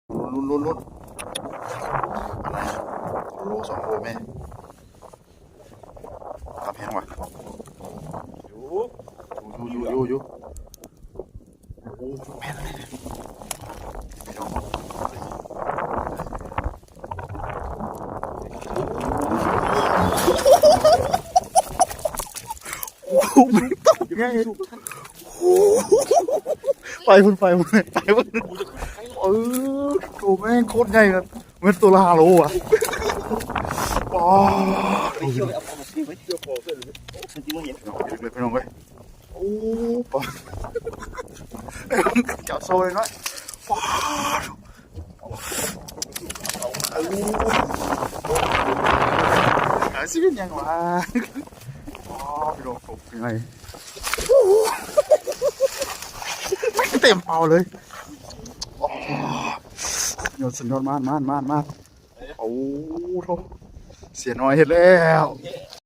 ລຸ້ນໆໆໆ ໂລສອງໂລແມ່ ຕາແພງວ່ະ ຢູ່ ຢູ່ໆໆ ແມ່ນແຫຼະ ພີ່ນ້ອງ ໂອ້ໂຫ ແມ່ງຕົກໃຫຍ່ ໄປພຸ້ນ ໄປພຸ້ນ ໄປພຸ້ນ ເອີ ໂຕແມ່ງໂຄດໃຫຍ່ ແມ່ນໂຕລະຫ້າໂລອະ ປາດ ພີ່ນ້ອງເອີຍ ໂອ້ ປາດ ຈັບໂຊເລີຍເນາະ ປາດ ຊິເປັນຫຍັງວະ ອໍ ພີ່ນ້ອງ ຕົກໃຫຍ່ ແມ່ງເຕັມເປົາເລີຍ ອໍ ຍອດ ສຸດຍອດ ມານ ມານ ມານ ມານ ໂອ້ໂຫ ເສຍນ້ອຍເຮັດແລ້ວ.